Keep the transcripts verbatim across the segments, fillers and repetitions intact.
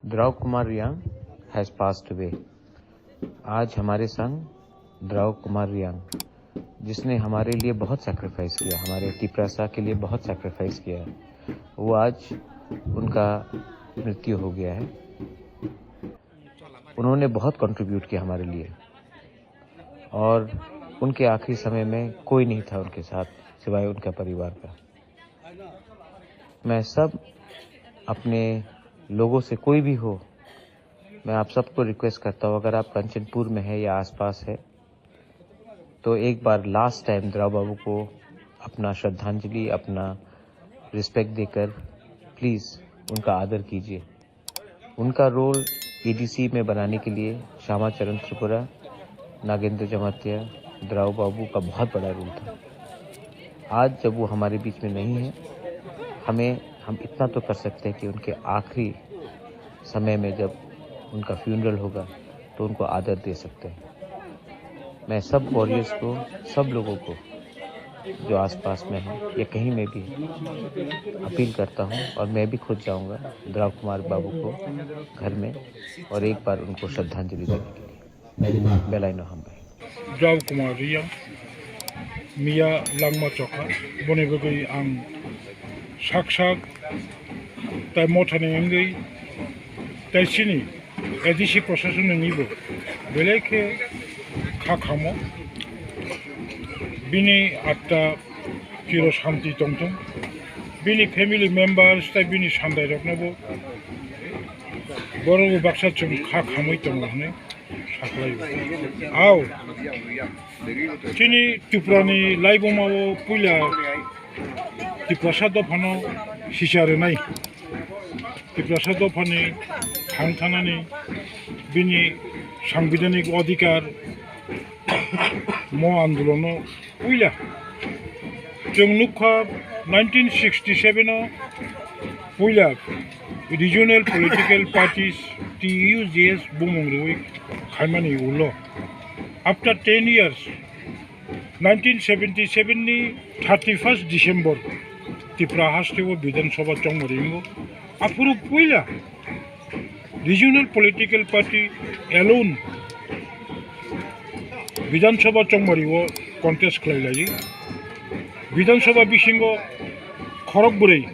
Drao Kumar Riang has passed away. आज हमारे संग द्राव कुमार रियांग, जिसने हमारे लिए बहुत सैक्रिफाइस किया, हमारे तिपरासा के लिए बहुत सैक्रिफाइस किया है, वो आज उनका मृत्यु हो गया है। उन्होंने बहुत कंट्रीब्यूट किया हमारे लिए और उनके आखिरी समय में कोई नहीं था उनके साथ सिवाय उनका परिवार का। मैं सब अपने लोगों से, कोई भी हो, मैं आप सबको रिक्वेस्ट करता हूँ, अगर आप कंचनपुर में है या आसपास है, तो एक बार लास्ट टाइम द्राव बाबू को अपना श्रद्धांजलि, अपना रिस्पेक्ट देकर प्लीज उनका आदर कीजिए। उनका रोल एडीसी में बनाने के लिए श्यामा चरण त्रिपुरा, नागेंद्र जमातिया, द्राव बाबू का बहुत बड़ा रोल था। आज जब वो हमारे बीच में नहीं है, हमें, हम इतना तो कर सकते हैं कि उनके आखिरी समय में जब उनका फ्यूनरल होगा, तो उनको आदर दे सकते हैं। मैं सब वॉरियर्स को, सब लोगों को, जो आसपास में है या कहीं में भी, अपील करता हूँ और मैं भी खुद जाऊँगा द्राव कुमार बाबू को घर में और एक बार उनको श्रद्धांजलि देने के लिए। Belai no hambai. Drao Kumar Riang, miya langma chokha, boni bagwi ang sak sak tai mothani wngwi tai chini A D C procession ni bo belai khe kha khamo. Bini atta chiro shanti tongthung. Bini family members tai bini sandairokno bo borok bo baksa chwng kha khamwi tongo hwnwi saklaio. Ao chini Tripurani laibuma o puila Tiprasa dophano sisa rwnai. Tiprasa dophani thang thanani bini sangbidhanik odhikar mo andolono puila. Chwng nukha nineteen sixty-seven o puila regional political parties T U J S bumung rwi khaimani ulo. After ten years, nineteen seventy-seven ni thirty-first December, Tripura haste o Bidhan Sabha chongmari wngo. Aphuru puila regional political party alone Bidhan Sabha chongmari o contest khlai lai. Bidhan Sabha bisingo khorok bwrwi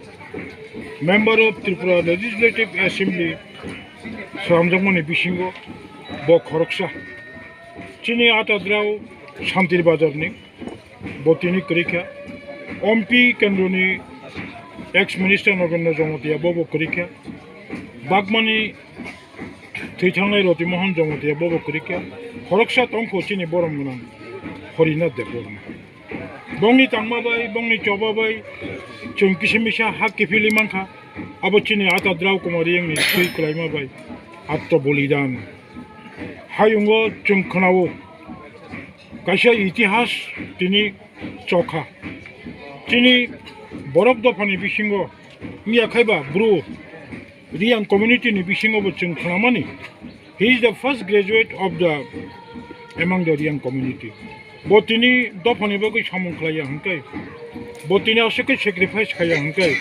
Member of Tripura Legislative Assembly swnamjakmani bisingo bo khoroksa. Chini Atadrao Santir Bazarni bo tini kwrwikha. M P kendroni ex minister Nagendra Jamatia bo bo kwrwikha. Bagmani thwi thangnai Roti Mohan Jamatia bo bo kwrwikha. Khoroksa tongkho chini borom gwnang Horinath Debbarma. Bongni tangma bai, bongni choba bai, chwng kisa misa ha kiphilwi mankha. Abo chini Atadrao Kumar Riangni twi kwlaima bai atto bolidan. Hayungo chwng khwnao kaisa itihas tini chokha. Chini borok dophani bisingo miya khaiba bru Riang community ni bisingo bo chwng khwnamani. He is the first graduate of the among the Riang community. Bo tini dophani bagwi samung khlaiya hwnkhe, bo tini aswk khe sacrifice khaiya hwnkhe,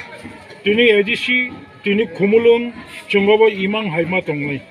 tini A D C, tini Khumulwng, chwngbo bo imang hai ma tongnai.